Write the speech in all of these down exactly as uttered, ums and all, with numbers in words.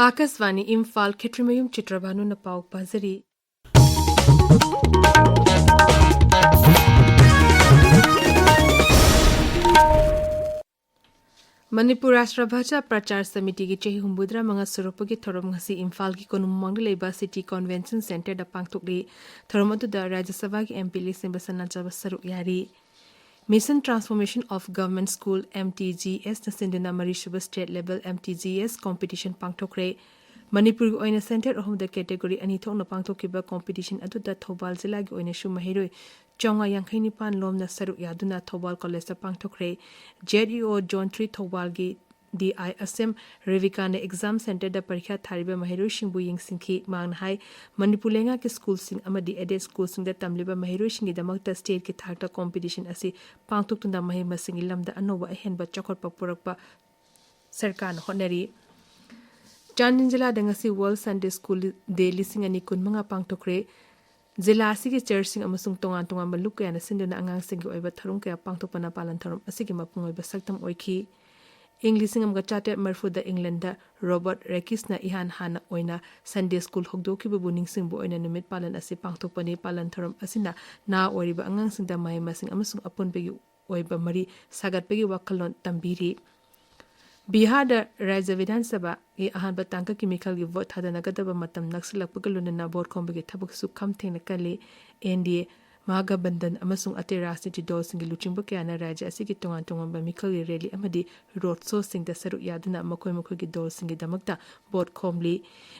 ꯑꯥꯀꯥꯁꯕꯥꯅꯤ ꯏꯝꯐꯥꯜ, ꯈꯦꯇ꯭ꯔꯤꯃꯌꯨꯝ ꯆꯤꯇ꯭ꯔꯚꯥꯅꯨꯅ ꯄꯥꯎ ꯄꯥꯖꯔꯤ꯫ ꯃꯅꯤꯄꯨꯔ ꯔꯥꯁꯇ꯭ꯔ ꯚꯥꯁꯥ ꯄ꯭ꯔꯆꯥꯔ ꯁꯃꯤꯇꯤꯒꯤ ꯆꯍꯤ ꯍꯨꯝꯐꯨꯇꯔꯥ ꯃꯉꯥ ꯁꯨꯔꯛꯄꯒꯤ ꯊꯧꯔꯝ ꯉꯁꯤ ꯏꯝꯐꯥꯜꯒꯤ ꯀꯣꯅꯨꯡ ꯃꯃꯥꯡꯗ ꯂꯩꯕ ꯁꯤꯇꯤ ꯀꯣꯟꯚꯦꯟꯁꯟ ꯁꯦꯟꯇꯔꯗ ꯄꯥꯡꯊꯣꯛꯂꯤ꯫ ꯊꯧꯔꯝ ꯑꯗꯨꯗ ꯔꯥꯖ꯭ꯌ ꯁꯚꯥꯒꯤ ꯑꯦꯝ ꯄꯤ ꯂꯤꯁꯤꯡꯕ ꯁꯅꯥꯖꯥꯕ ꯁꯔꯨꯛ ꯌꯥꯔꯤ꯫ Mission Transformation of Government School, M T G S ꯅ ꯁꯤꯟꯗꯨꯅ ꯃꯔꯤꯁꯨꯕ State Level M T G S Competition ꯄꯥꯡꯊꯣꯛꯈ꯭ꯔꯦ꯫ ꯃꯅꯤꯄꯨꯔꯒꯤ ꯑꯣꯏꯅ ꯁꯦꯟꯇꯔ ꯑꯍꯨꯝꯗ category ꯑꯅꯤ ꯊꯣꯛꯅ ꯄꯥꯡꯊꯣꯛꯈꯤꯕ competition ꯑꯗꯨꯗ ꯊꯧꯕꯥꯜ ꯖꯤꯂꯥꯒꯤ ꯑꯣꯏꯅꯁꯨ ꯃꯍꯩꯔꯣꯏ ꯆꯥꯝꯃꯉꯥ ꯌꯥꯡꯈꯩ ꯅꯤꯄꯥꯟ ꯂꯣꯝꯅ ꯁꯔꯨꯛ ꯌꯥꯗꯨꯅ ꯊꯧꯕꯥꯜ ꯀꯣꯂꯦꯖꯇ ꯄꯥꯡꯊꯣꯛꯈ꯭ꯔꯦ꯫ Z E O Zone three ꯊꯧꯕꯥꯜꯒꯤ D I ꯑꯁꯦꯝ ꯔꯦꯕꯤꯀꯥꯅ exam centreꯗ ꯄꯔꯤꯈ꯭ꯌꯥ ꯊꯥꯔꯤꯕ ꯃꯍꯩꯔꯣꯏꯁꯤꯡꯕꯨ ꯌꯦꯡꯁꯤꯟꯈꯤ꯫ ꯃꯍꯥꯛꯅ ꯍꯥꯏ, ꯃꯅꯤꯄꯨꯔ ꯂꯩꯉꯥꯛꯀꯤ ꯁ꯭ꯀꯨꯜꯁꯤꯡ ꯑꯃꯗꯤ aided ꯁ꯭ꯀꯨꯜꯁꯤꯡꯗ ꯇꯝꯂꯤꯕ ꯃꯍꯩꯔꯣꯏꯁꯤꯡꯒꯤꯗꯃꯛꯇ stateꯀꯤ ꯊꯥꯛꯇ competition ꯑꯁꯤ ꯄꯥꯡꯊꯣꯛꯇꯨꯅ ꯃꯍꯩ ꯃꯁꯤꯡꯒꯤ ꯂꯝꯗ ꯑꯅꯧꯕ ꯑꯍꯦꯟꯕ ꯆꯥꯎꯈꯠꯄ ꯄꯨꯔꯛꯄ ꯁꯔꯀꯥꯔꯅ ꯍꯣꯠꯅꯔꯤ꯫ ꯆꯥꯟꯗꯦꯜ ꯖꯤꯂꯥꯗ ꯉꯁꯤ World Sunday School Day ꯂꯤꯁꯤꯡ ꯑꯅꯤ ꯀꯨꯟꯃꯉꯥ ꯄꯥꯡꯊꯣꯛꯈ꯭ꯔꯦ꯫ ꯖꯤꯂꯥ ꯑꯁꯤꯒꯤ ꯆꯔꯆꯁꯤꯡ ꯑꯃꯁꯨꯡ ꯇꯣꯉꯥꯟ ꯇꯣꯉꯥꯟꯕ ꯂꯨꯞ ꯀꯌꯥꯅ ꯁꯤꯟꯗꯨꯅ ꯑꯉꯥꯡꯁꯤꯡꯒꯤ ꯑꯣꯏꯕ ꯊꯧꯔꯝ ꯀꯌꯥ ꯄꯥꯡꯊꯣꯛꯄꯅ ꯄꯥꯂꯟ ꯊꯧꯔꯝ ꯑꯁꯤꯒꯤ ꯃꯄꯨꯡ ꯑꯣꯏꯕ ꯁꯛꯇꯝ ꯑꯣꯏꯈꯤ꯫ ꯏꯪ ꯂꯤꯁꯤꯡ ꯑꯃꯒ ꯆꯥꯇ꯭ꯔꯦꯠ ꯃꯔꯤꯐꯨꯗ ꯏꯪꯂꯦꯟꯗ ꯔꯣꯕꯔꯠ ꯔꯦꯀꯤꯁꯅ ꯏꯍꯥꯟ ꯍꯥꯟꯅ ꯑꯣꯏꯅ Sunday School ꯍꯧꯗꯣꯛꯈꯤꯕꯕꯨ ꯅꯤꯡꯁꯤꯡꯕ ꯑꯣꯏꯅ ꯅꯨꯃꯤꯠ ꯄꯥꯂꯟ ꯑꯁꯤ ꯄꯥꯡꯊꯣꯛꯄꯅꯤ꯫ ꯄꯥꯂꯟ ꯊꯧꯔꯝ ꯑꯁꯤꯅ ꯅꯍꯥ ꯑꯣꯏꯔꯤꯕ ꯑꯉꯥꯡꯁꯤꯡꯗ ꯃꯍꯩ ꯃꯁꯤꯡ ꯑꯃꯁꯨꯡ ꯑꯄꯨꯟꯕꯒꯤ ꯑꯣꯏꯕ ꯃꯔꯤ ꯁꯥꯒꯠꯄꯒꯤ ꯋꯥꯈꯜꯂꯣꯟ ꯇꯝꯕꯤꯔꯤ꯫ ꯕꯤꯍꯥꯔꯗ ꯔꯥꯖ꯭ꯌ ꯕꯤꯙꯥꯟ ꯁꯚꯥꯒꯤ ꯑꯍꯥꯟꯕ ꯇꯥꯡꯀꯛꯀꯤ ꯃꯤꯈꯜꯒꯤ ꯚꯣꯠ ꯊꯥꯗꯅꯒꯗꯕ ꯃꯇꯝ ꯅꯛꯁꯤꯜꯂꯛꯄꯒ ꯂꯣꯏꯅꯅ ꯚꯣꯠ ꯈꯣꯝꯕꯒꯤ ꯊꯕꯛꯁꯨ ꯈꯝ ꯊꯦꯡꯅ ꯀꯜꯂꯤ꯫ N D A, ꯃꯍꯥꯒꯕꯟꯙꯟ ꯑꯃꯁꯨꯡ ꯑꯇꯩ ꯔꯥꯖꯅꯤꯇꯤ ꯗꯜꯁꯤꯡꯒꯤ ꯂꯨꯆꯤꯡꯕ ꯀꯌꯥꯅ ꯔꯥꯖ꯭ꯌ ꯑꯁꯤꯒꯤ ꯇꯣꯉꯥꯟ ꯇꯣꯉꯥꯟꯕ ꯃꯤꯈꯜꯒꯤ rally ꯑꯃꯗꯤ road showꯁꯤꯡꯗ ꯁꯔꯨꯛ ꯌꯥꯗꯨꯅ ꯃꯈꯣꯏ ꯃꯈꯣꯏꯒꯤ ꯗꯜꯁꯤꯡꯒꯤꯗꯃꯛꯇ ꯚꯣꯠ ꯈꯣꯝꯂꯤ꯫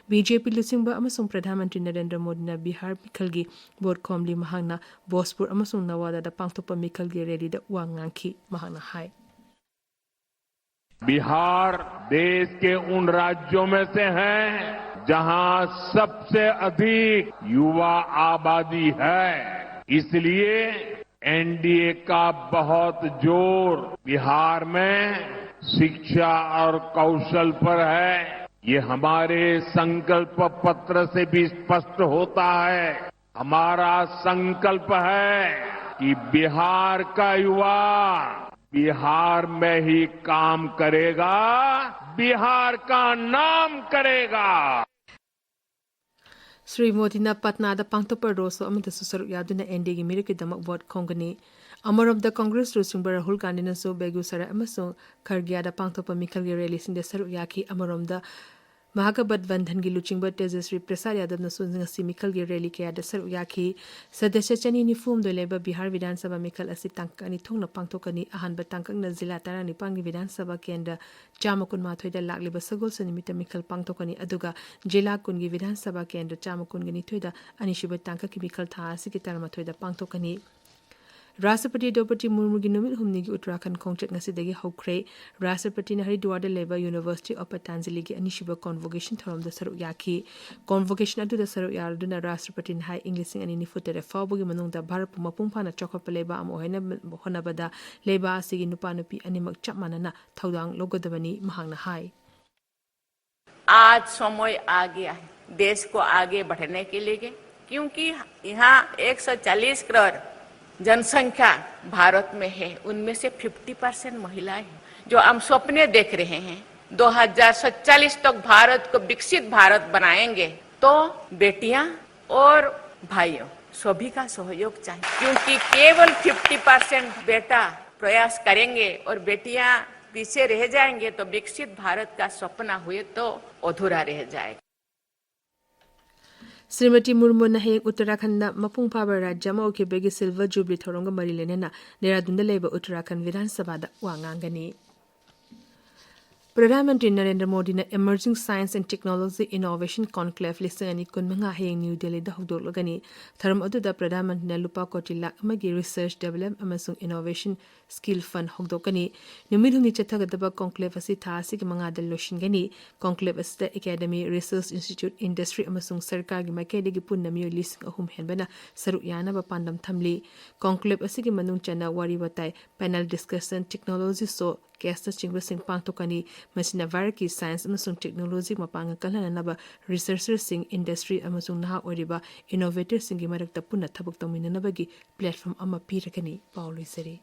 B J P ꯂꯨꯆꯤꯡꯕ ꯑꯃꯁꯨꯡ ꯄ꯭ꯔꯙꯥꯟ ꯃꯟꯇ꯭ꯔꯤ ꯅꯔꯦꯟꯗ꯭ꯔ ꯃꯣꯗꯤꯅ ꯕꯤꯍꯥꯔ ꯃꯤꯈꯜꯒꯤ ꯚꯣꯠ ꯈꯣꯝꯂꯤ꯫ ꯃꯍꯥꯛꯅ ꯚꯣꯖꯄꯨꯔ ꯑꯃꯁꯨꯡ ꯅꯋꯥꯗꯥꯗ ꯄꯥꯡꯊꯣꯛꯄ ꯃꯤꯈꯜꯒꯤ rallyꯗ ꯋꯥ ꯉꯥꯡꯈꯤ꯫ ꯃꯍꯥꯛꯅ ꯍꯥꯏ, बिहार देश के उन राज्यों में से है, जहां सबसे अधिक युवा आबादी है। इसलिए एनडीए का बहुत जोर बिहार में शिक्षा और कौशल पर है। ये हमारे संकल्प पत्र से भी स्पष्ट होता है। हमारा संकल्प है कि बिहार का युवा बिहार में ही काम करेगा, बिहार का नाम करेगा। ꯁ꯭ꯔꯤ ꯃꯣꯗꯤꯅ ꯄꯠꯅꯥꯗ ꯄꯥꯡꯊꯣꯛꯄ ꯔꯣꯗ ꯁꯣ ꯑꯃꯗꯁꯨ ꯁꯔꯨꯛ ꯌꯥꯗꯨꯅ ꯑꯦꯟ ꯗꯤ ꯑꯦꯒꯤ ꯃꯤꯔꯛꯀꯤꯗꯃꯛ ꯚꯣꯠ ꯈꯣꯝꯒꯅꯤ꯫ ꯑꯃꯔꯣꯝꯗ ꯀꯪꯒ꯭ꯔꯦꯁ ꯂꯨꯆꯤꯡꯕ ꯔꯥꯍꯨꯜ ꯒꯥꯟꯙꯤꯅꯁꯨ ꯕꯦꯒꯨꯁꯔꯥꯏ ꯑꯃꯁꯨꯡ ꯈꯔꯒꯤꯌꯥꯗ ꯄꯥꯡꯊꯣꯛꯄ ꯃꯤꯈꯜꯒꯤ ꯔꯦꯂꯤꯁꯤꯡꯗ ꯁꯔꯨꯛ ꯌꯥꯈꯤ꯫ ꯑꯃꯔꯣꯝꯗ ꯃꯍꯥꯒꯕꯠꯕꯟꯙꯟꯒꯤ ꯂꯨꯆꯤꯡꯕ ꯇꯦꯖꯁ꯭ꯔꯤ ꯄ꯭ꯔꯁꯥꯗ ꯌꯥꯗꯕꯅꯁꯨ ꯉꯁꯤ ꯃꯤꯈꯜꯒꯤ ꯔꯦꯂꯤ ꯀꯌꯥꯗ ꯁꯔꯨꯛ ꯌꯥꯈꯤ꯫ ꯁꯗꯁ꯭ꯌ ꯆꯅꯤ ꯅꯤꯐꯨ ꯍꯨꯝꯗꯣꯏ ꯂꯩꯕ ꯕꯤꯍꯥꯔ ꯕꯤꯙꯥꯟ ꯁꯚꯥ ꯃꯤꯈꯜ ꯑꯁꯤ ꯇꯥꯡꯀꯛ ꯑꯅꯤ ꯊꯣꯛꯅ ꯄꯥꯡꯊꯣꯛꯀꯅꯤ꯫ ꯑꯍꯥꯟꯕ ꯇꯥꯡꯀꯛꯅ ꯖꯤꯂꯥ ꯇꯔꯥꯅꯤꯄꯥꯟꯒꯤ ꯕꯤꯙꯥꯟ ꯁꯚꯥ ꯀꯦꯟꯗ꯭ꯔ ꯆꯥꯝꯃ ꯀꯨꯟꯃꯥꯊꯣꯏꯗ ꯂꯥꯛꯂꯤꯕ ꯁꯒꯣꯜꯁꯦꯟ ꯅꯨꯃꯤꯠꯇ ꯃꯤꯈꯜ ꯄꯥꯡꯊꯣꯛꯀꯅꯤ, ꯑꯗꯨꯒ ꯖꯤꯂꯥ ꯀꯨꯟꯒꯤ ꯕꯤꯙꯥꯟ ꯁꯚꯥ ꯀꯦꯟꯗ꯭ꯔ ꯆꯥꯝꯃ ꯀꯨꯟꯒ ꯅꯤꯊꯣꯏꯗ ꯑꯅꯤꯁꯨꯕ ꯇꯥꯡꯀꯛꯀꯤ ꯃꯤꯈꯜ ꯊꯥ ꯑꯁꯤꯒꯤ ꯇꯔꯥꯃꯥꯊꯣꯏꯗ ꯄꯥꯡꯊꯣꯛꯀꯅꯤ꯫ ꯔꯥꯁꯇ꯭ꯔꯄꯇꯤ ꯗ꯭ꯔꯧꯄꯗꯤ ꯃꯨꯔꯃꯨꯒꯤ ꯅꯨꯃꯤꯠ ꯍꯨꯝꯅꯤꯒꯤ ꯎꯠꯇꯔꯥꯈꯟꯗ ꯈꯣꯡꯆꯠ ꯉꯁꯤꯗꯒꯤ ꯍꯧꯈ꯭ꯔꯦ꯫ ꯔꯥꯁꯇ꯭ꯔꯄꯇꯤꯅ ꯍꯔꯤꯗ꯭ꯋꯥꯔꯗ ꯂꯩꯕ University of Patanjaliꯒꯤ ꯑꯅꯤꯁꯨꯕ ꯀꯣꯟꯚꯣꯀꯦꯁꯟ ꯊꯧꯔꯝꯗ ꯁꯔꯨꯛ ꯌꯥꯈꯤ꯫ ꯀꯣꯟꯚꯣꯀꯦꯁꯟ ꯑꯗꯨꯗ ꯁꯔꯨꯛ ꯌꯥꯔꯗꯨꯅ ꯔꯥꯁꯇ꯭ꯔꯄꯇꯤꯅ ꯍꯥꯏ, ꯏꯪ ꯂꯤꯁꯤꯡ ꯑꯅꯤ ꯅꯤꯐꯨ ꯇꯔꯦꯠ ꯐꯥꯎꯕꯒꯤ ꯃꯅꯨꯡꯗ ꯚꯥꯔꯠꯄꯨ ꯃꯄꯨꯡ ꯐꯥꯅ ꯆꯥꯎꯈꯠꯄ ꯂꯩꯕꯥꯛ ꯑꯃ ꯑꯣꯏꯍꯟꯅꯕ ꯍꯣꯠꯅꯕꯗ ꯂꯩꯕꯥꯛ ꯑꯁꯤꯒꯤ ꯅꯨꯄꯥ ꯅꯨꯄꯤ ꯑꯅꯤꯃꯛ ꯆꯞ ꯃꯥꯟꯅꯅ ꯊꯧꯗꯥꯡ ꯂꯧꯒꯗꯕꯅꯤ, ꯃꯍꯥꯛꯅ ꯍꯥꯏ꯫ आज समय आ गया है देश को आगे बढ़ने के लिए, क्योंकि यहाँ एक सौ चालीस करोड़ जनसंख्या भारत में है, उनमें से फिफ्टी परसेंट महिलाएं हैं। जो हम सपने देख रहे हैं, दो हज़ार सैंतालीस तक भारत को विकसित भारत बनाएंगे, तो बेटियां और भाइयों, सभी का सहयोग चाहिए, क्योंकि केवल फिफ्टी परसेंट बेटा प्रयास करेंगे और बेटियां पीछे रह जाएंगे, तो विकसित भारत का सपना हुए तो अधूरा रह जाएगा। ꯁ꯭ꯔꯤꯃꯇꯤ ꯃꯨꯔꯃꯨꯅ ꯍꯌꯦꯡ ꯎꯠꯇꯔꯥꯈꯟꯗ ꯃꯄꯨꯡ ꯐꯥꯕ ꯔꯥꯖ꯭ꯌ ꯑꯃ ꯑꯣꯏꯈꯤꯕꯒꯤ ꯁꯤꯜꯚꯔ ꯖꯨꯕꯂꯤ ꯊꯧꯔꯝꯒ ꯃꯔꯤ ꯂꯩꯅꯅ ꯗꯦꯍꯔꯥꯗꯨꯟꯗ ꯂꯩꯕ ꯎꯠꯇꯔꯥꯈꯟꯗ ꯕꯤꯙꯥꯟ ꯁꯚꯥꯗ ꯋꯥ ꯉꯥꯡꯒꯅꯤ꯫ ꯄ꯭ꯔꯙꯥꯟ ꯃꯟꯇ꯭ꯔꯤ ꯅꯔꯦꯟꯗ꯭ꯔ ꯃꯣꯗꯤꯅ Emerging Science and Technology Innovation Conclave ꯂꯤꯁꯤꯡ ꯑꯅꯤ ꯀꯨꯟꯃꯉꯥ ꯍꯌꯦꯡ ꯅ꯭ꯌꯨ ꯗꯦꯜꯂꯤꯗ ꯍꯧꯗꯣꯛꯂꯒꯅꯤ꯫ ꯊꯧꯔꯝ ꯑꯗꯨꯗ ꯄ꯭ꯔꯙꯥꯟ ꯃꯟꯇ꯭ꯔꯤꯅ ꯂꯨꯄꯥ ꯀꯣꯇꯤ ꯂꯥꯈ ꯑꯃꯒꯤ Research Development ꯑꯃꯁꯨꯡ Innovation Skill Fund ꯍꯧꯗꯣꯛꯀꯅꯤ꯫ ꯅꯨꯃꯤꯠ ꯍꯨꯝꯅꯤ ꯆꯠꯊꯒꯗꯕ conclave ꯑꯁꯤ ꯊꯥ ꯑꯁꯤꯒꯤ ꯃꯉꯥꯗ ꯂꯣꯏꯁꯤꯟꯒꯅꯤ꯫ Conclave ꯑꯁꯤꯗ academy, research institute, industry ꯑꯃꯁꯨꯡ ꯁꯔꯀꯥꯔꯒꯤ ꯃꯥꯏꯀꯩꯗꯒꯤ ꯄꯨꯟꯅ ꯃꯤꯑꯣꯏ ꯂꯤꯁꯤꯡ ꯑꯍꯨꯝ ꯍꯦꯟꯕꯅ ꯁꯔꯨꯛ ꯌꯥꯅꯕ ꯄꯥꯟꯗꯝ ꯊꯝꯂꯤ꯫ Conclave ꯑꯁꯤꯒꯤ ꯃꯅꯨꯡ ꯆꯟꯅ ꯋꯥꯔꯤ ꯋꯥꯇꯥꯏ, panel discussion, technology show, case ꯅꯆꯤꯡꯕꯁꯤꯡ ꯄꯥꯡꯊꯣꯛꯀꯅꯤ꯫ ꯃꯁꯤꯅ ꯚꯥꯔꯠꯀꯤ science ꯑꯃꯁꯨꯡ technology ꯃꯄꯥꯡꯒꯜ ꯀꯜꯍꯟꯅꯅꯕ researcherꯁꯤꯡ, industry ꯑꯃꯁꯨꯡ ꯅꯍꯥ ꯑꯣꯏꯔꯤꯕ innovatorꯁꯤꯡꯒꯤ ꯃꯔꯛꯇ ꯄꯨꯟꯅ ꯊꯕꯛ ꯇꯧꯃꯤꯟꯅꯅꯕꯒꯤ platform ꯑꯃ ꯄꯤꯔꯒꯅꯤ꯫ ꯄꯥꯎ ꯂꯣꯏꯖꯔꯦ꯫